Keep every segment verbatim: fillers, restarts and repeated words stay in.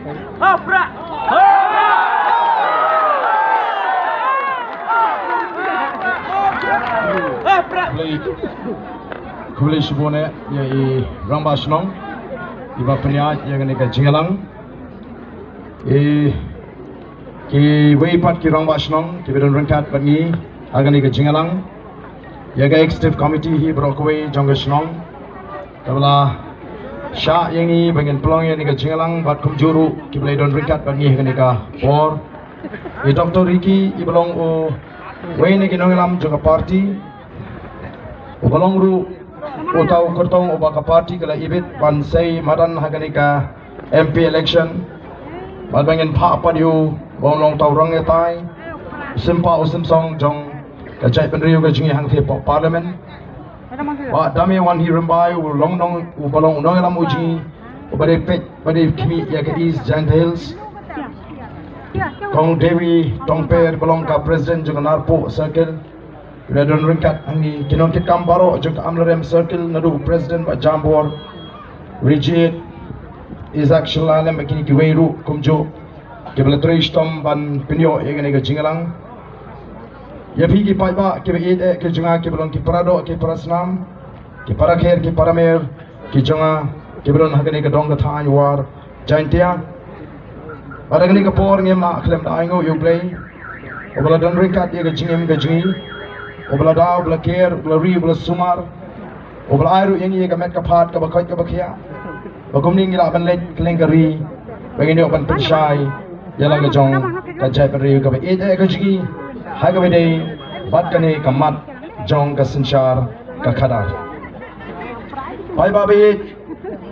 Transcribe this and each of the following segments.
Hapra. Hapra. Khublei, khublei shibun eh ïa i rangbah shnong iba pynïaid ïa kane ka jingïalang. I kiwei pat ki rangbah shnong kiba don ryngkat bad ngi ha kane ka jingïalang, ïa ka executive committee hi baroh kawei jong ka shnong kaba la shah ïa ngi ba ngin pynlong ïa kane ka jingïalang, bad kumjuh ruh kiba la don ryngkat bad ngi ha kane ka por, i Doctor Ricky iba long uwei na ki nongïalam jong ka party, uba long ruh uta u kyrtong uba ka party ka la ibit ban sei madan ha kane ka M P election. Bad ba ngin phah pat ïa u ba un long uta u rangbah, u sympa u symsong jong ka jaitbynriew ka jong ngi hangtei hapoh Parliament, Bah Dame Wanhi Rymbai, u long nong, uba long u nongïalam u jong ngi uba dei peit, ba dei khmih ïa ka East Jaintia Hills. Kong Dewi Tongper, ba long ka President jong ka Narpuh Circle, la don ryngkat hangne, ki nongkitkam baroh jong ka Amlarem Circle, naduh u President Bah Jambor, Rigid, Isaac Shylla lem bad kine kiwei ruh kumjuh kiba la trei shitom ban pynïoh ïa kane ka jingïalang. Ïa phi ki paidbah kiba ïeit eh ki jong nga, kiba long ki paradoh ki parasnam, ki parakher ki paramer ki jong nga, kiba don ha kane ka dong ka thaiñ War Jaintia. Bad ha kane ka por ngim lah khlem da ainguh ïa U Blei uba la don ryngkat ïa ka jingim ka jong ngi, uba la da, uba la ker, uba la ri, uba la sumar, uba la ai ruh ïa ngi ïa ka met ka phad kaba koit kaba khiah, ba kumne ngi lah ban leit kylleng ka ri ba ngin ïoh ban pynshai ïa la ka jong ka jaitbynriew kaba ïeit eh ka jong ngi ha kaba ïadei bad kane ka mat jong ka synshar ka khadar. Paidbah ba ïeit,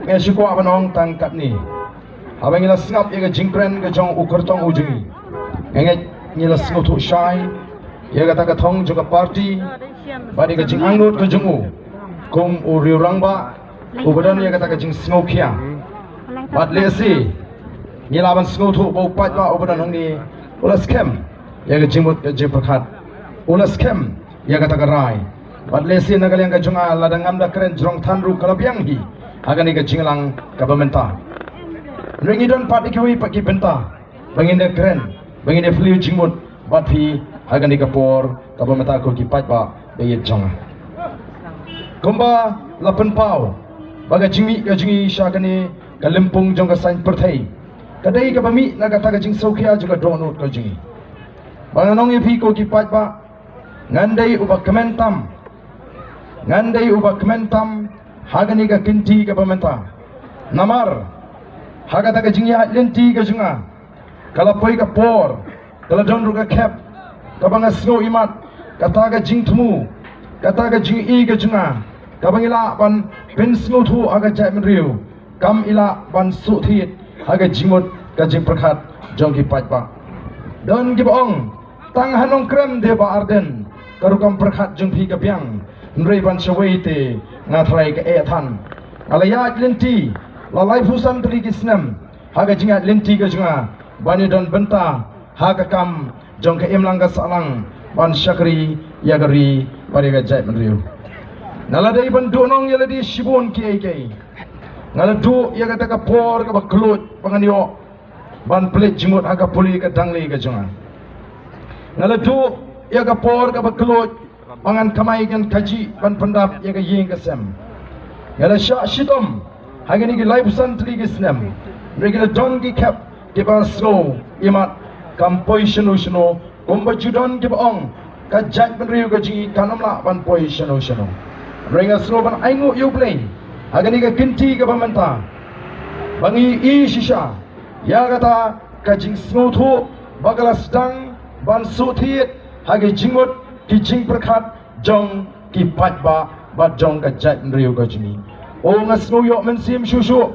nga shu kwah ban ong tang katne. Haba ngi la sngap ïa ka jingkren ka jong u kyrtong u jong ngi, nga ngeit ngi la sngewthuh shai ïa kata ka thong jong ka party bad ïa ka jingangnud ka jong u kum u riew rangbah uba don ïa kata ka jingsngewkhia. Bad lehse ngi lah ban sngewthuh ba u paidbah uba don hangne u la skhem ïa ka jingmut ka jingpyrkhat, u la skhem ïa kata ka rai. Bad lehse na ka liang ka jong nga, lada ngam da kren jrong than ruh ka la biang hi ha kane ka jingïalang kaba mynta. Hynrei ngi don pat ïa kiwei pat ki bynta ba ngin da kren, ba ngin da phylliew jingmut bad phi ha kane ka por kaba mynta, ko ki paidbah ba ïeit jong nga. Kumba la pynpaw ba ka jingmih ka jong ngi sha kane ka lympung jong ka saiñ pyrthei ka dei kaba mih na kata ka jingsngewkhia jong ka dohnud ka jong ngi. Ba ngan ong ïa phi, ko ki paidbah, ngan dei uba kmen tam. Ngan dei uba kmen tam ha kane ka kynti kaba mynta. Namar ha kata ka jingïaid lynti ka jong nga, ka la poi ka por, ka la don ruh ka khep kaba nga sngew imat, kata ka jingthmu, kata ka jingïohi ka jong nga kaba ngi lah ban pynsngewthuh ha ka jaitbynriew, kam i lah ban shu thied ha ka jingmut ka jingpyrkhat jong ki paidbah. Don kiba ong, tang ha Nongkrem de Bah Ardent ka rukom pyrkhat jong phi ka biang, hynrei ban shawei te nga tharai ka eh than. Nga la ïaid lynti la laiphew san tylli ki snem ha ka jingïaid lynti ka jong nga ban ïadon bynta ha ka kam jong ka imlang ka sahlang ban shakri ïa ka ri bad ïa ka jaitbynriew. Nga la dei ban duh nong ïa lade shibun kiei kiei. Nga la duh ïa kata ka por kaba kylluid ba ngan ïoh ban pynleit jingmut ha ka pule ka dangle ka jong nga. Nga la duh ïa ka por kaba kylluid ba ngan kamai ngan kajih ban pyndap ïa ka ïing ka sem. Nga la shah shitom ha kine ki laiphew san tylli ki snem. Hynrei ki la don ki khep kiba sngew imat, kam poi shano shano, kumba ju don kiba ong, ka jaitbynriew ka jong ngi kan ym lah ban poi shano shano. Hynrei nga sngew ban ainguh ïa U Blei ha kane ka kynti kaba mynta ba ngi ïohi shisha ïa kata ka jingsngewthuh ba ka la sdang ban shu thied ha ki jingmut ki jingpyrkhat jong ki paidbah bad jong ka jaitbynriew ka jong ngi. O, nga sngew ïoh mynsiem shuh shuh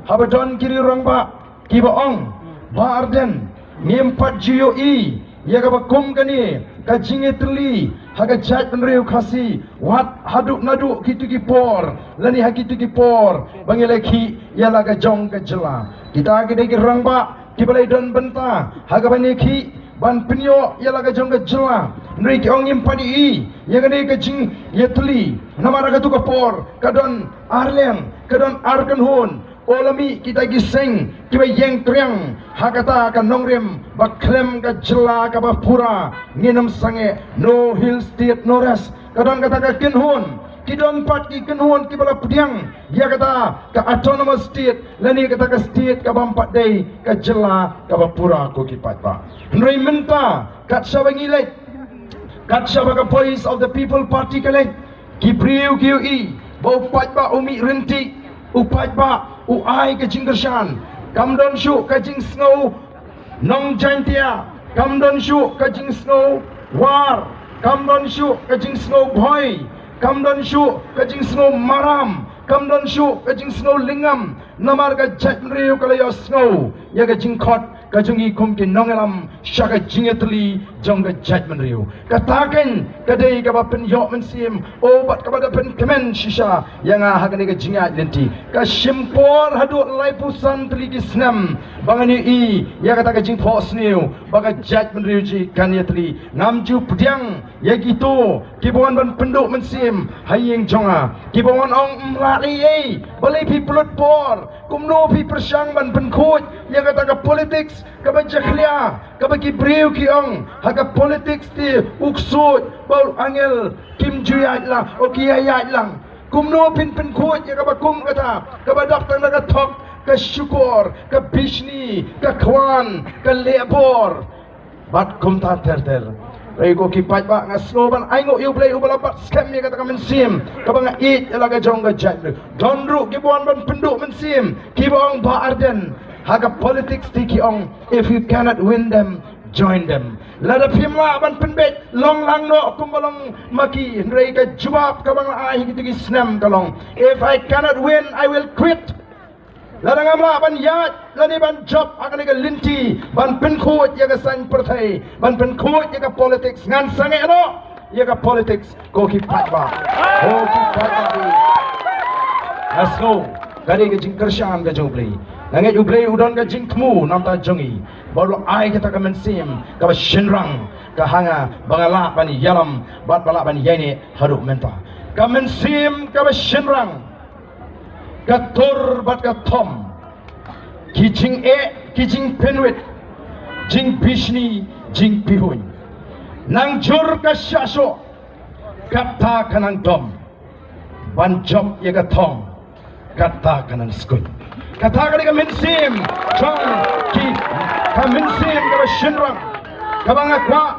haba don ki riew rangbah kiba ong, Bah Ardent, ngim pat ju ïohi ïa kaba kum kane ka jingïatylli ha ka jaitbynriew Khasi wat haduh naduh kito ki por lane ha kito ki por ba ngi la khih ïa la ka jong ka jylla. Kita ki dei ki rangbah kiba la don bynta ha kaba ngi khih ban pynïoh ïa la ka jong ka jylla. Hynrei ki ong ngim pat ïohi ïa kane ka jingïatylli namar ha kato ka por ka don ar liang, ka don ar kynhun. Ko la mih kita ki seng kiba ïeng triang ha kata ka nongrim ba khlem ka jylla kaba pura, ngin ym sangeh. No hill state, no rest. Ka don kata ka kynhun, ki don pat ki kynhun kiba la pdiang ïa kata ka autonomous state lane kata ka state kaba ym pat dei ka jylla kaba pura, ko ki paidbah. Hynrei mynta kat shaba ngi leit, kat shaba ka Voice of the People Party ka leit, ki briew ki ïohi ba u paidbah u mih ryntih, u paidbah u ai ka jingkyrshan. Kam don shuh ka jingsngew nong Jaintia, kam don shuh ka jingsngew War, kam don shuh ka jingsngew Bhoi, kam don shuh ka jingsngew Maram, kam don shuh ka jingsngew Lyngngam. Namar ka jaitbynriew ka la ïohsngew ïa ka jingkhot ka jong ngi kum ki nongïalam sha ka jingïatylli jong ka jaitbynriew. Kata keiñ ka dei kaba pynïoh mynsiem, o, bad kaba da pynkmen shisha ïa nga ha kane ka jingïaid lynti. Ka shim por haduh laiphew san tylli ki snem ba ngan ïohi ïa kata ka jingphohsniew ba ka jaitbynriew jong ngi kan ïatylli. Ngam ju pdiang ïa kito kiba wan ban pynduh mynsiem ha ïing jong nga, kiba wan ong, ym lah ei ei, balei phi pynlut por, kumno phi pyrshang ban pynkhuid ïa kata ka politics kaba jakhlia, kaba ki briew ki ong ha ka politics te u ksuid bad u angel kim ju ïaid lang, o, ki ïaid lang. Kumno phin pynkhuid ïa kaba kum kata, kaba dap tang da ka thok, ka shukor, ka bishni, ka khwan, ka lehbor bad kumta ter ter. Hynrei ko ki paidbah, nga sngew ban ainguh ïa U Blei uba la bat skhem ïa kata ka mynsiem kaba nga ïeit ïa la ka jong ka jaitbynriew. Don ruh kiba wan ban pynduh mynsiem kiba ong, Bah Ardent, ha ka politics te ki ong, if you cannot win them, join them. Lada phim lah ban pynbeit, long lang noh kumba long ma ki. Hynrei ka jubab kaba nga la ai ha kito ki snem ka long, if I cannot win, I will quit. Lada ngam lah ban ïaid lane ban jop ha kane ka lynti ban pynkhuid ïa ka saiñ pyrthei, ban pynkhuid ïa ka politics, ngan sangeh noh ïa ka politics, ko ki paidbah. Ko ki paidbah, nga sngew ka dei ka jingkyrshan ka jong U Blei. Nga ngeit U Blei u don ka jingthmu namar jong ngi, ba u la ai kata ka mynsiem kaba shynrang ka ha nga ba nga lah ban ïalam bad ba lah ban ïaineh haduh mynta. Ka mynsiem kaba shynrang, ka tur bad ka thom, ki jingeh, ki jingpynwit, jingbishni, jingpihuiñ. Nang jur ka shah shoh, kata ka nang dom, ban jop ïa ka thong, kata ka nang skuiñ. Kata ka dei ka mynsiem jong ki, ka mynsiem kaba shynrang kaba nga kwah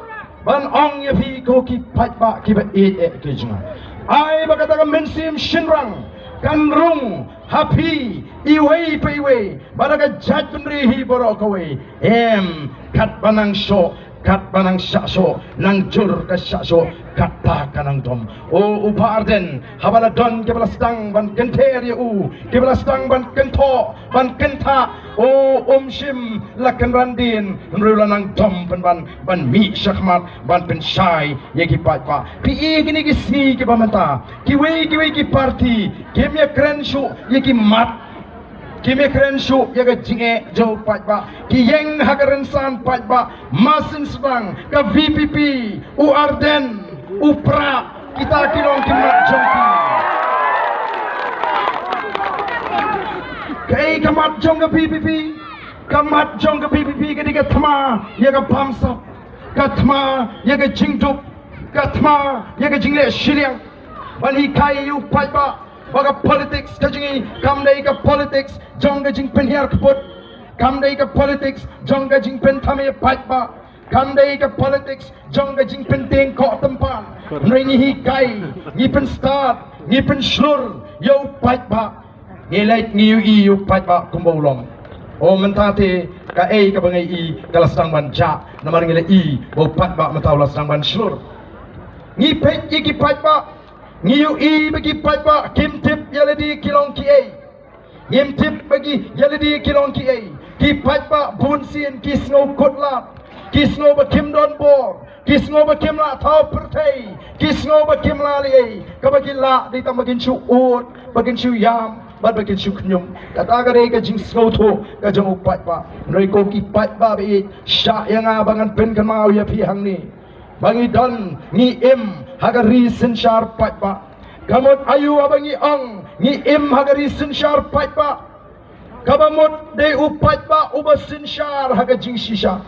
ban ong ïa phi, ko ki paidbah kiba ïeit eh ki jong nga. Ai ba kata ka mynsiem shynrang kan rung ha phi iwei pa iwei, bad ha ka jaitbynriew hi baroh kawei. Em, katba nang shoh, katba nang shah shoh, nang jur ka shah shoh, kata ka nang dom. O, u Bah Ardent, haba la don kiba la sdang ban kynther ïa u, kiba la sdang ban kynthoh, ban kynthah, o, um shym la kynran dien, hynrei u la nang dom pynban ban mih shakhmat ban pynshai ïa ki paidbah. Phi i kine ki sngi kiba mynta, kiwei kiwei ki party kim ïakren shuh ïa ki mat, kim ïakren shuh ïa ka jingeh jong u paidbah. Ki ïeng ha ka rynsan paidbah, Mawsingslang, ka V P P, u Ardent, u Prah, kita ki long ki mat jong ki. Kaei ka mat jong ka V P P? Ka mat jong ka V P P ka dei ka thma ïa ka bamsap, ka thma ïa ka jingduk, ka thma ïa ka jingleh shiliang. Ban hikai ïa u paidbah ba ka politics ka jong ngi kam dei ka politics jong ka jingpynhiar kput, kam dei ka politics jong ka jingpynthame paidbah, kam dei ka politics jong ka jingpyntieng koh tympan. Hynrei ngi hikai, ngi pynstad, ngi pynshlur ïa u paidbah. Ngi leit ngi ïohi ïa u paidbah kumba u long. O, mynta te kaei kaba ngi i ka la sdang ban jah, namar ngi la i ba u paidbah mynta u la sdang ban shlur. Ngi peit ïa ki paidbah, ngi ïohi ba ki paidbah kim tip ïa lade ki long kiei. Ngim tip ba ki ïa lade ki long kiei. Ki paidbah bunsien ki sngew kut lad, ki sngew ba kim don bor, ki sngew ba kim lah thaw pyrthei, ki sngew ba kim lah lei ei. Kaba ki lah dei tang ba kin shu ud, ba kin shu ïam bad ba kin shu khñium. Kata ka dei ka jingsngewthuh ka jong u paidbah. Hynrei ko ki paidbah ba ïeit, shah ïa nga ba ngan pynkynmaw ïa phi hangne ba ngi don, ngi im ha ka ri synshar paidbah. Ka mut aïu haba ngi ong ngi im ha ka ri synshar paidbah? Kaba mut dei u paidbah uba synshar ha ka jingshisha.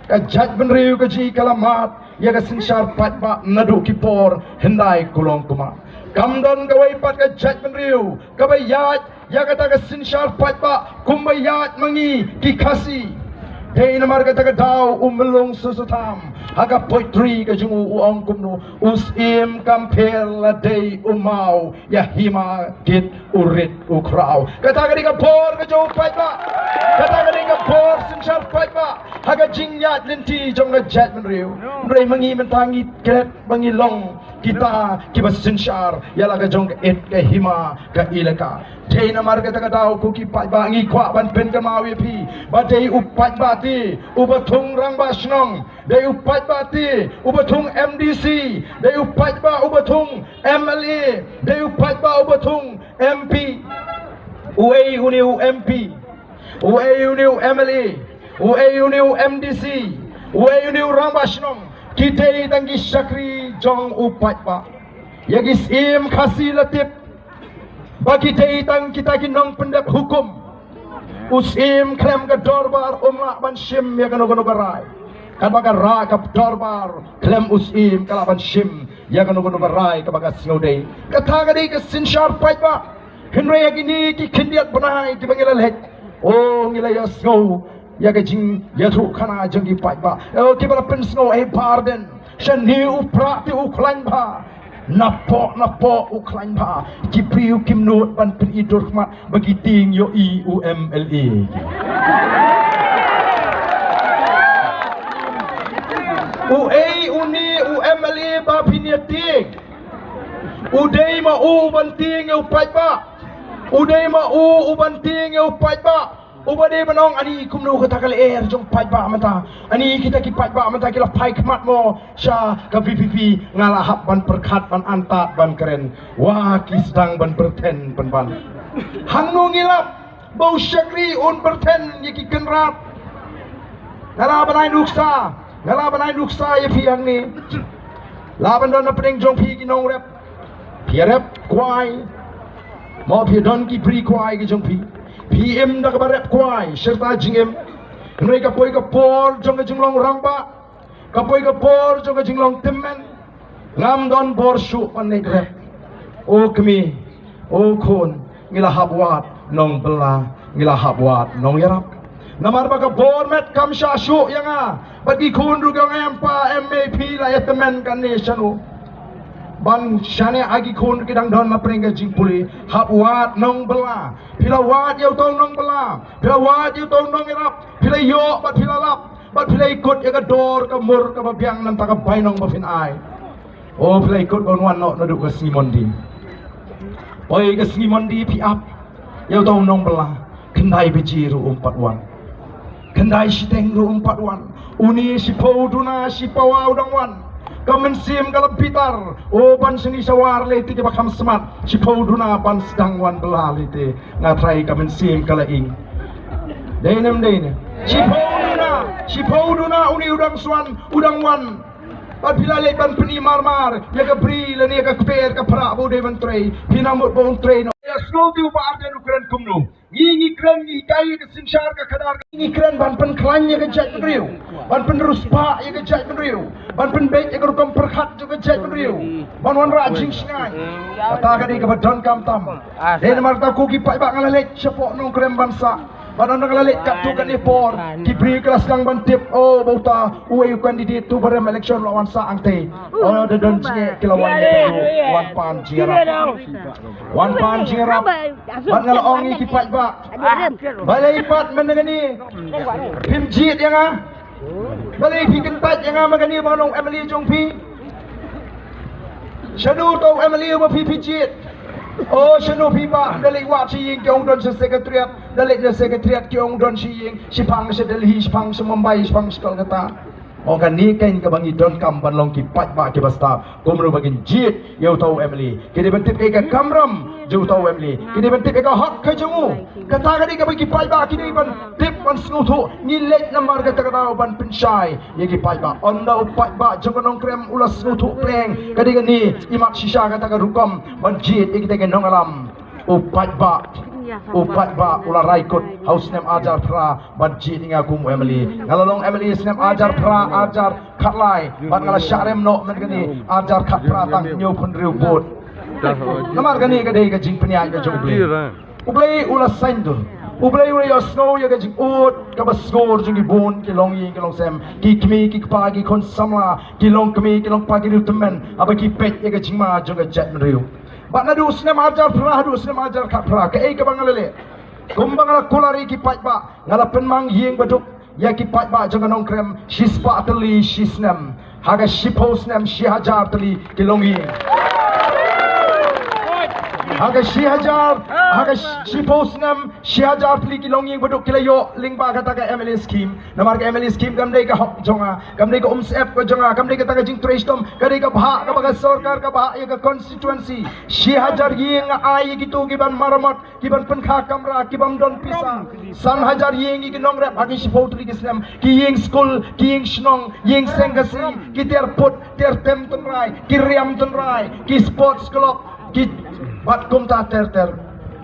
Ka jaitbynriew ka jong ngi ka la mad ïa ka synshar paidbah naduh ki por hyndai kulong kumar. Kam don kawei pat ka jaitbynriew kaba ïaid ïa kata ka synshar paidbah kumba ïaid ma ngi ki Khasi. Dei namar kata ka daw u Myllung Susutham ha ka poetry ka jong u u ong kumno: U Syiem kam pher la dei u maw, ïa hima kit u rit u khraw. Kata ka dei ka bor ka jong u paidbah. Kata ka dei ka bor synshar paidbah ha ka jingïaid lynti jong ka jaitbynriew. Hynrei ma ngi mynta ngi klet ba ngi long kita kiba synshar ïa la ka jong ka it ka hima ka elaka. Dei namar kata ka daw ko ki paidbah ngi kwah ban pynkynmaw ïa phi ba dei u paidbah te uba thung rangbah shnong, dei u paidbah te uba thung M D C, dei u paidbah uba thung M L A, dei u paidbah uba thung M P. Uei une u M P? Uei une u M L A? Uei une u M D C? Uei une u rangbah shnong? Ki dei tang ki shakri jong u paidbah. Ïa ki Syiem Khasi la tip ba ki dei tang kita ki nongpyndep hukum. U Syiem khlem ka dorbar um lah ban shim ïa kano kano ka rai. Katba ka rai ka dorbar khlem u Syiem ka lah ban shim ïa kano kano ka rai kaba ka sngewdei. Kata ka dei ka synshar paidbah. Hynrei ha kine ki khyndiat bnai kiba ngi la leit, o, ngi la ïasngew ïa ka jingïathuhkhana jong ki paidbah, o, kiba la pynsngew: Ei Bah Ardent, shane u prah te u khlaiñ bha. Napoh napoh u khlaiñ bha. Ki briew kim nud ban pyni dur khmat ba ki tieng ïohi u M L A. Uei une u M L A ba phin ïa tieng? U dei ma u ban tieng ïa u paidbah. U dei ma u u ban tieng ïa u paidbah. Uba dei ban ong: Ani, kumno kata ka lyer jong paidbah mynta? Ani, kita ki paidbah mynta ki la phai khmat mo sha ka V P P? Nga la hap ban pyrkhat, ban antad, ban kren. Wa, ki sdang ban pyrthen pynban. Hangno ngi lap ba u shakri un pyrthen ïa ki kynrad? Nga la ban ai nuksa, nga la ban ai nuksa ïa phi hangne. La ban don na pdeng jong phi ki nongrep. Phi rep kwai. Mo phi don ki bri kwai ki jong phi. Phi im da kaba rep kwai shirta jingim. Hynrei ka poi ka por jong ka jinglong rangbah, ka poi ka por jong ka jinglong tymmen, ngam don bor shuh ban leit rep. O kmie, o khun, ngi la hap wad nongbylla, ngi la hap wad nongïarap. Namar ba ka bor met kam shah shuh ïa nga bad ki khun ruh ki ong: Em pa, em mei, phi la ïa tymmen kane shano? Ban shane ha ki khun ki dang don na pdeng ka jingpule. Hap wad nongbylla. Phi la wad ïa uto u nongbylla, phi la wad ïa uto u nongïarap, phi la ïoh bad phi la lap, bad phi la ïakut ïa ka dor ka mur kaba biang na ka bynta ka bainong ba phin ai. O, phi la ïakut ban wan noh naduh ka sngi Monday. Poi ka sngi Monday phi ap ïa uto u nongbylla, khyndai baje ruh um pat wan. Khyndai shiteng ruh um pat wan. Une shiphew duna, shiphew u dang wan. Ka mynsiem ka la bitar. O, ban shane sha war lei te kiba kham smat. Shiphew duna ban sdang wan bylla lei te. Nga trai ka mynsiem ka la ing. Dei ne em dei ne? Shiphew duna, shiphew duna une u dang swan, u dang wan. Bad phi la leit ban pyni marmar ïa ka bri lane ïa ka kper ka pra ba u dei ban trei. Phi nang mut ba un trei noh. Ïa sngewthuh ba ar jan u kren kumno. Ngi ngi kren ngi hikai ïa ka synshar ka khadar, ngi kren ban pynkhlaiñ ïa ka jaitbynriew, ban pynriewspah ïa ka jaitbynriew, ban pynbeit ïa ka rukom pyrkhat jong ka jaitbynriew, ban wanrah jingshngaiñ. Kata ka dei kaba donkam tam. Dei namar kata ko ki paidbah nga la leit shapoh Nongkrem ban sah. Ban ong nga la leit katto katne por, ki briew ki la sdang ban tip, o, ba uta uwei u candidate uba rem election la wan sah hangtei. O, da don jingeh ki la wan, wan pan jingïarap. Wan pan jingïarap. Bad nga la ong ïa ki paidbah, balei pat mynta kane phim jied ïa nga? Balei phi kyntait ïa nga mynta kane ba nga long MLA jong phi? Shano uto u MLA uba phi phi jied? O, shano phi bah? Da leit wad sha ïing ki ong don sha secretariat, da leit na secretariat ki ong don sha ïing, shiphang sha Delhi, shiphang sha Mumbai, shiphang sha Kolkata. Ong kane keiñ kaba ngi donkam ban long ki paidbah kiba stad. Kumno ba kin jied ïa uto u MLA? Ki dei ban tip ïa ka kamram jong uto u MLA. Ki dei ban tip ïa ka hok ka jong u. Kata ka dei kaba ki paidbah ki dei ban tip ban sngewthuh. Ngi leit namar kata ka daw ban pynshai ïa ki paidbah. Ynda u paidbah jong ka Nongkrem u la sngewthuh pleng, ka dei kane imat shisha kata ka rukom ban jied ïa kita ki nongïalam. U paidbah U paidbah u la rai kut ha u snem arhajar phra ban jied ïa nga kum u M L A. Nga la long M L A snem arhajar phra, arhajar khatlai, bad nga la shah rem noh mynta kane arhajar khatphra tang hynñiewphew hynriew vote. Namar kane ka dei ka jingpynïaid ka jong U Blei. U Blei u la saiñdur. U Blei u la ïohsngew ïa ka jingud kaba sngewsih jong ki bun ki longïing ki longsem, ki kmie ki kpa, ki khun samla, ki longkmie ki longpa, ki riewtymmen, haba ki peit ïa ka jingma jong ka jaitbynriew. Bad naduh u snem arhajar phra haduh u snem arhajar khatphra, kaei kaba nga la leh? Kumba nga la kular ïa ki paidbah, nga la pynmang ïing baduk ïa ki paidbah jong ka Nongkrem shispah tylli shi snem. Ha ka shiphew snem shi hajar tylli ki longïing. Ha ka shi hajar, ha ka shi-, shiphew snem shi hajar tylli ki longïing baduk ki la ïoh lyngba kata ka M L A scheme. Namar ka M L A scheme kam dei ka hok jong nga, kam dei ka umsyep ka jong nga, kam dei kata ka jingtrei shitom, ka dei ka bhah kaba ka sorkar ka bhah ïa ka constituency. Shi hajar ïing nga ai ïa kito ki ban maramot, ki ban pynkha kamra, ki bym don pisa. San hajar ïing ïa ki nongrep ha ki shiphew tylli ki snem, ki ïing skul, ki ïing shnong, ïing seng Khasi, ki tiar put tiar tem tynrai, ki riam tynrai, ki sports club, ki bad kumta ter ter.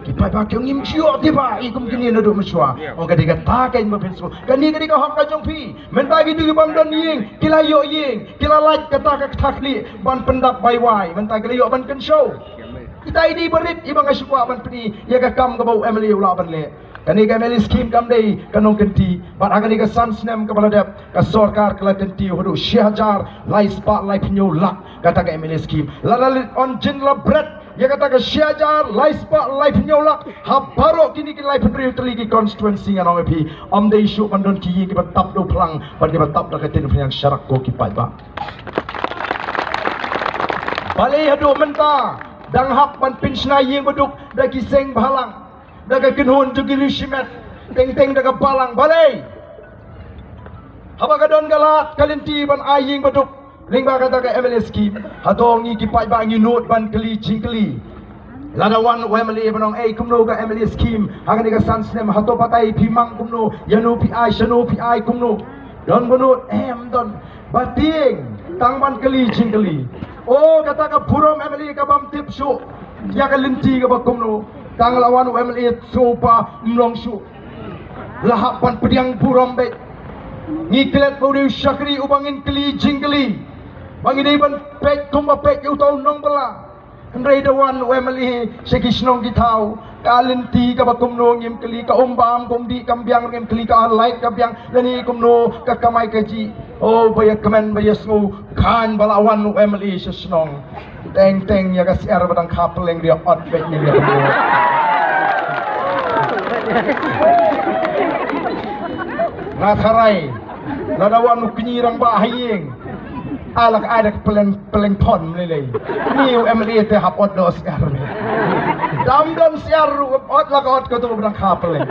Ki paidbah ki ong ngim ju ïoh tip ba i kum kine naduh mynshuwa. Ong ka dei kata ka ïing ba phin sngewthuh. Kane ka dei ka hok ka jong phi. Mynta kito ki bym don ïing ki la ïoh ïing, ki la lait kata ka kata khlieh ban pyndap bai wai. Mynta ki la ïoh ban kynshew. Kita i dei barit iba nga shu kwah ban pyni ïa ka kam kaba u M L A u lah ban leh. Kane ka M L A scheme kam dei ka nongkynti, bad ha kane ka san snem kaba la dep ka sorkar ka la kynti haduh shi hajar lai spah laiphew hynñiew lak kata ka M L A scheme. Lada leit on jin la bret ïa kata ka shi hajar lai spah laiphew hynñiew lak ha baroh kine ki laiphew hynriew tylli ki constituency, ngan ong ïa phi, ym dei shuh ban don ki ïing kiba tap da u phlang bad kiba tap da ka ktien pynïaid sharak, ko ki paidbah. Balei haduh mynta dang hap ban pynshna ïing baduk da ki seng bhalang, da ka kynhun jong ki riewshimet, teng teng da ka balang? Balei? Haba ka don ka lad ka lynti ban ai ïing baduk lyngba kata ka M L A scheme, hato ngi ki paidbah ngi nud ban kylli jingkylli? Lada wan u M L A ban ong, ei, kumno ka M L A scheme ha kane ka san snem, hato batai phi mang kumno, ïano phi ai, shano phi ai, kumno? Don ba nud? Em, don. Ba tieng tang ban kylli jingkylli. O kata ka burom M L A ka bym tip shuh ïa ka lynti kaba kumno. Tang la wan u M L A sngewbha ym long shuh. La hap ban pdiang burom beit. Ngi klet ba u dei u shakri uba ngin kylli jingkylli, ba ngi dei ban peit kumba peit ïa uta u nongbylla. Hynrei da wan u M L A sha ki shnong ki thaw, ka lynti kaba kumno ngim kylli, ka um bam ka um dih kam biang ngim kylli, ka lait ka biang, lane kumno ka kamai kajih. O ba ïa kmen ba ïa sngew khlaiñ ba la wan u M L A sha shnong. Teng teng ïa ka syiar ba dang kha pylleng ïa ot beit ngin ïa kumno. Nga tharai lada wan u kñi rangbah ha ïing, a la ka ai da ka pylleng, pylleng thon lei lei. Ni u M L A te hap ot da u syiar ne. Dam don syiar ruh, ot la ka ot kato ba dang kha pylleng.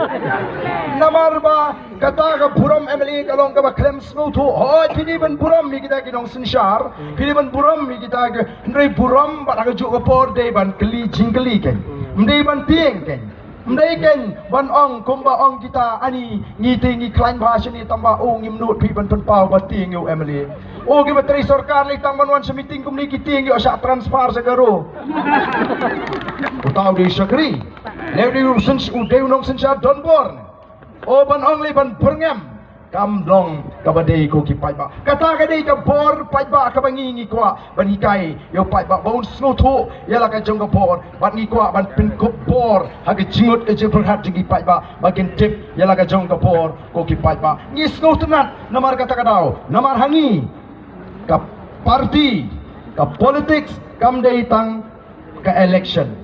Namar ba kata ka burom M L A ka long kaba khlem sngewthuh. Hooid, phi dei ban burom ïa kita ki nongsynshar, phi dei ban burom ïa kita ki, hynrei burom bad ha kajuh ka por dei ban kylli jingkylli kein. Ym dei ban tieng kein. Ym dei kein ban ong kumba ong kita, ani ngi te ngi khlaiñ bha shane tang ba, o, ngim nud phi ban pynpaw ba tieng ïa u M L A. O, kiba trei sorkar lei tang ban wan sha meeting kumne ki tieng ïoh shah transfer sha Garo. Uta u dei u shakri ne u dei u syn-, u dei u nongsynshar donbor ne? O, ban ong lei ban byrngem. Kam long kaba dei, ko ki paidbah. Kata ka dei ka bor paidbah kaba ngi ngi kwah ban hikai ïa u paidbah ba un sngewthuh ïa la ka jong ka bor, bad ngi kwah ban pynkup bor ha ka jingmut ka jingpyrkhat jong ki paidbah ba kin tip ïa la ka jong ka bor, ko ki paidbah. Ngi sngewtynnat namar kata ka daw, namar ha ngi ka party, ka politics kam dei tang ka election.